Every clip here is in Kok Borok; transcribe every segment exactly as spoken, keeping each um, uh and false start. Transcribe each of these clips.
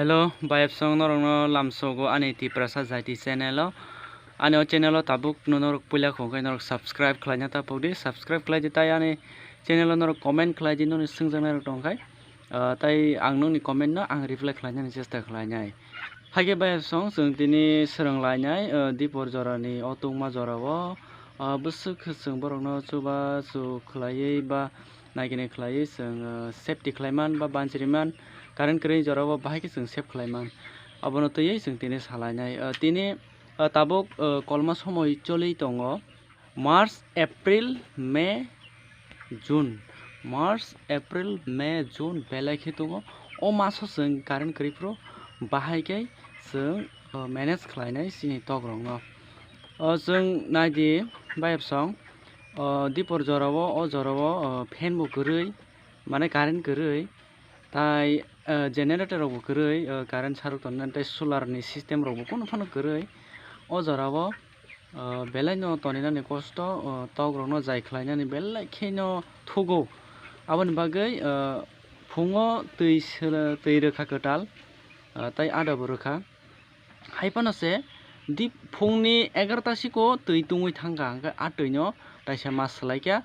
Hello, bayapsong norokno lamsogo ani Tiprasa Jaiti channel o. Ani o channel o tabuk no norok puila khong khe norok subscribe khlaina ta pokdi, subscribe khlai di tai ani channel o norok comment khlai di noni swngjaknai rok tong khai. Ah, tai ang nokni comment no ang reply khlainani chesta khlainai. Haikhe bayapsong chwng tini swrwng lainai, ah, dipor jorani o tungma jorao, ah, bwswk khe chwng borokno chubachu khlaiwi ba naikini khlaiwi chwng, ah, safety khlaiman ba banchiriman current kwrwi jorao bahai khe chwng save khlaiman. Abono twiwi chwng tini salainai. Ah, tini, ah, tabuk, ah, kolma somoi choli tongo. March, April, May, June, March, April, May, June belai khe tongo. O maso chwng current kwrwi phuru bahai khe chwng, o, manage khlainai chini tok rokno. O, chwng naidi bayapsong, o, dipor jorao, o jorao, o, fan bo kwrwi, mane current kwrwi. Tai, eh, generator rok bo kwrwi, eh, current saruk tonina, tai solar ni system rok bo kunu phano kwrwi. O jora o, eh, belai no toninani kosto, eh, tok rok no jai khlai nani belai khe no thugo. Aboni bagwi, eh, phungo twi sela-, twi rwkha kwtal, eh, tai ada bo rwkha. Hai phano se di phungni egarota siko twi tungwi thangkha, hwnkhe a twino taisa ma swlaikha.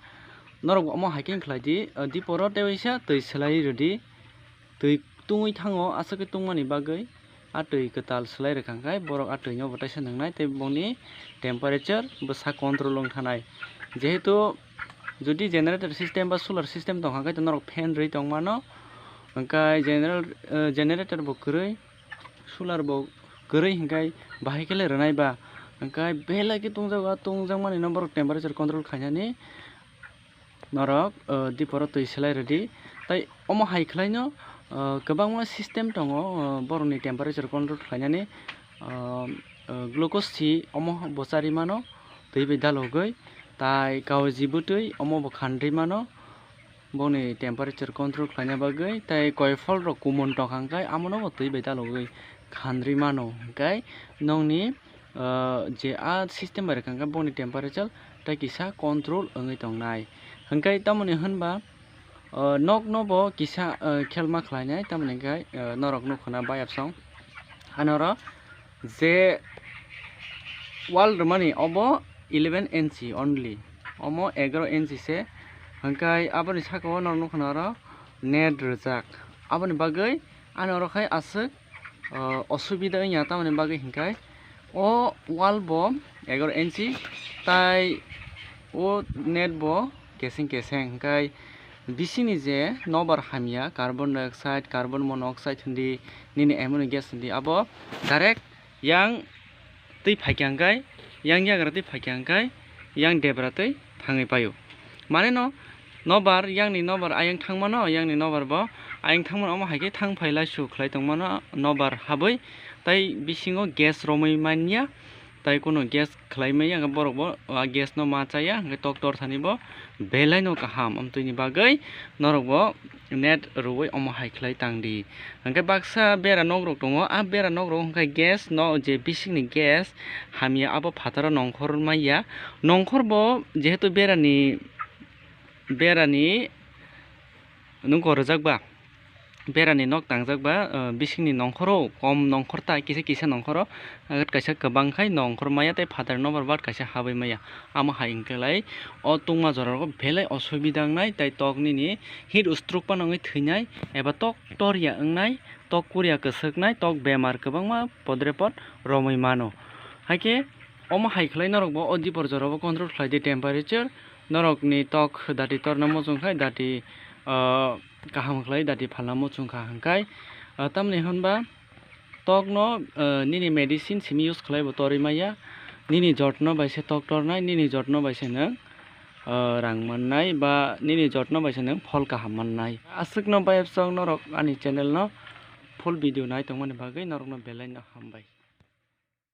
Norok omo hai khe khlai di, o diporo tei waisa twi swlai rwdi. Twi tungwi thango, aswk khe tungmani bagwi a twi kwtal swlai rwkha, hwnkhe borok a twino bo taisa nwngnai tei boni temperature bwsa control wng thanai. Jehetu jodi generator system ba solar system tongkha, hwnkhe norok fan rwi tongmano, hwnkhe general, eh, generator bo kwrwi. Solar bo kwrwi hwnkhe bahai khe le rwnai ba, hwnkhe belai khe tungjago, a tungjakmani no borok temperature control khainani norok, o, diporo twi swlai rwdi. Tai omo hai khlaino, o, kwbangma system tongo, o, borokni temperature control khlainani, o, o, glucose C omo bo charwi mano twi bai dalogwi, tai kaoji bwtwi omo bo khandri mano. Boni temperature control khlaina bagwi tei koifol rok kumun tongkha, hwnkhe amono bo twi bai dalogwi khandri mano, hwnkhe nokni, ah, je a system bai rwkha, hwnkhe boni temperature tei kisa control wngwi tongnai. Hwnkhe tamoni hwnba, ah, nokno bo kisa, ah, khelma khlainai, tamoni hwnkhe, ah, norok nukho na bayapsong. Ano oro je wall rwmani obo eleven inch only, omo egaro inch se, hwnkhe aboni saka o norok nukha na oro net rwjak, aboni bagwi ani oro khai aswk, o, osubida wngya, tamoni bagwi hwnkhe o wall bo egaro inch tai o net bo keseng keseng, hwnkhe bisingni je nobar hamya carbon dioxide, carbon monoxide hindi nini ammonia gas hindi abo direct yang twi phaikha hwnkhe, yang yagra twi phaikha hwnkhe, yang debra twi thangwi paio. Mane no, nobar, yangni nobar ayang thangmano, yangni nobar bo ayang thangmano, omo hai khe thang phai laisu khlai tongmano nobar habwi, tai bisingo gas romwi manya, tai kunu gas khlai maya, hwnkhe borok bo a gas no ma chaya, hwnkhe tok tor thani bo belai no kaham. Amtwini bagwi norok bo net rwui omo hai khlai tang di. Hwnkhe baksa bera nok rok tongo, a bera nok rok hwnkhe gas no je bisingni gas hamya abo phataro nongkhor manya. Nongkhor bo jehetu berani, berani nungkor rwjak ba, berani nok tangjak ba, ah, bisingni nongkhoro kom nongkhor ta kisa kisa nongkhoro, ah, kaisa kwbang khai nongkhor maya tei phatar nobar bat kaisa habwi maya. Amo hai hwnkhe lai o tungma jora rogo belai osubida wngnai tei tok nini heat stroke phano wngwi thwinai eba tok torya wngnai, tok kurya kwswknai, tok bemar kwbangma podrepot romwi mano. Haikhe omo hai khlai norok bo o dipor jora bo control khlai di temperature, norokni tok dati torna muchung khai dati, ah, kaham khlai dati phalna muchung kha hwnkhe, ah, tamni hwnba tokno, ah, nini medicine simi use khlai bo torwi maya, nini jotno bai se tok tornai, nini jotno bai se nwng, ah, rang mannai ba nini jotno bai se nwng phol kaham mannai. Aswkno bayapsong norok ani channel no full video nai tongmani bagwi norokno belai no hambai.